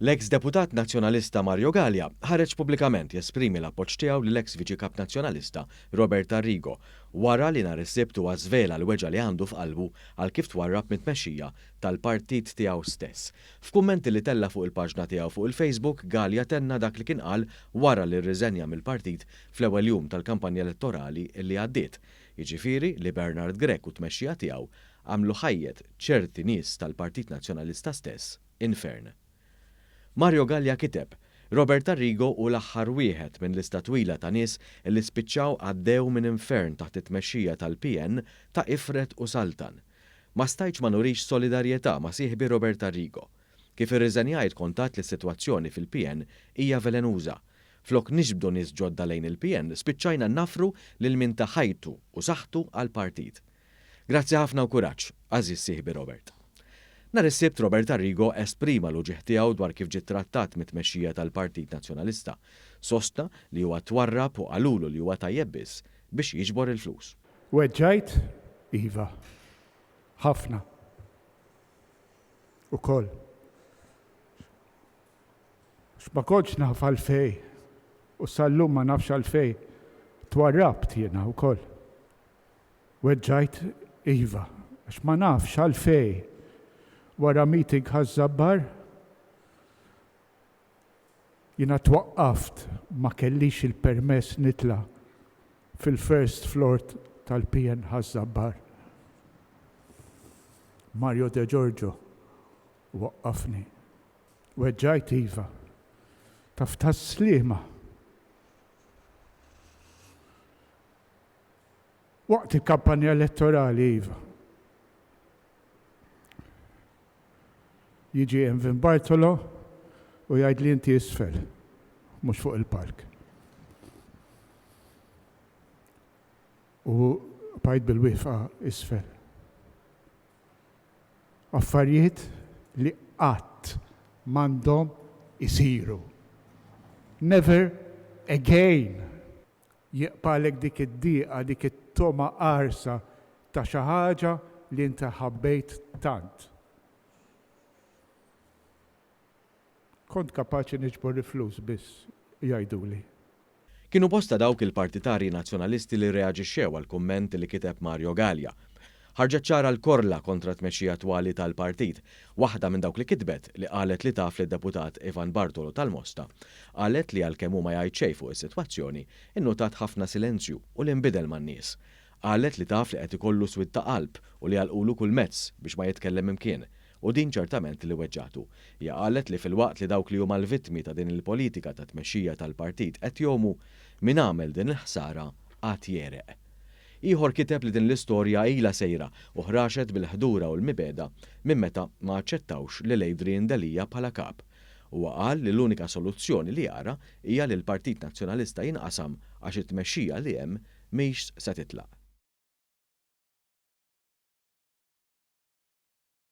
L-eks Deputat Nazzjonalista Mario Galea ħareġ pubblikament jesprimi l-appoġġ tiegħu lill-eks Viċi Kap Nazzjonalista Robert Arrigo wara li nhar is-Sibt huwa żvela l-weġgħa li għandu f'qalbu għal kif twarrab mit-tmexxija tal-partit tiegħu stess. F'kummenti li tella' fuq il-paġna tiegħu fuq il-Facebook, Galea tenna dak li kien qal wara li rriżenja mill-partit fl-ewwel jum tal-kampanja elettorali li għaddiet, jiġifieri li Bernard Grech u t-tmexxija tiegħu għamlu ħajjet ċerti nies tal-Partit Nazzjonalista stess infern. Mario Galea kiteb, Robert Arrigo hu l-aħħar wieħed minn lista twila ta' nies li spiċċaw għaddew minn infern taħt it-tmexxija tal-PN ta' ifred u saltan. Ma stajtx ma nurix solidarjetà ma' sieħbi Robert Arrigo. Kif irriżenjajt kont għedt li s-sitwazzjoni fil-PN hija velenuża. Flok niġbdu nies ġodda lejn il-PN spiċċajna nnaffru lil min ta ħajtu u saħħtu għall-partit. Grazzi ħafna u kuraġġ, għażiż sieħbi Robert. Nhar is-Sibt Robert Arrigo esprima l-uġigħ tiegħu dwar kif ġie ttrattat mit-tmexxija tal-Partit Nazzjonalista. Sostna li huwa twarrab u qalulu li huwa tajjeb biss biex jiġbor il-flus. Weġġajt? Iva. Ħafna. Ukoll. Għax ma kontx naf għalfejn u sal-lum ma nafx għalfejn twarrabt jiena wkoll. Weġġajt iva, għax ma nafx għalfejn wara meeting Ħaż-Żabbar jiena twaqqaft ma kellix il-permess nitla' fil-first floor tal-PN Ħaż-Żabbar. Mario De Giorgio waqqafni. Weġġajt iva. Taf tas-Sliema. Waqt il-kampanja elettorali, iva. Jiġi Envin Bartolo u jgħidli inti isfel, mhux fuq il-palk. U bqajt bil-wieqfa isfel. Affarijiet li qatt m'għandhom isiru. Never again! Jibqagħlek dik id-dieqa, dik it-togħma qarsa ta' xi ħaġa li inti ħabbejt tant. Kont kapaċi niġbor il-flus biss, jgħiduli. Kienu bosta dawk il-partitarji Nazzjonalisti li rreaġixxew għall-kumment li kiteb Mario Galea. Ħarġet ċara l-korla kontra t-tmexxija attwali tal-partit. Waħda minn dawk li kitbet, li qalet li taf lid-Deputat Ivan Bartolo tal-Mosta, qalet li għalkemm hu ma jgħid xejn fuq is-sitwazzjoni, innutat ħafna silenzju u li nbidel man-nies. Qalet li taf li qed ikollu swied ta' qalb u li għalqulu kull mezz biex ma jitkellem imkien. U din ċertament li weġġgħatu. Hija qalet li filwaqt li dawk li huma l-vittmi ta' din il-politika ta' tmexxija tal-partit qed jgħumu, min għamel din il-ħsara għad jegħreq. Ieħor kiteb li din l-istorja ilha sejra u ħraxet bil-ħdura u l-mibegħda minn meta ma aċċettawx lil Adrian Delia bħala kap. Huwa qal li l-unika soluzzjoni li jara hija li l-Partit Nazzjonalista jinqasam għax it-tmexxija li hemm mhix se titlaq.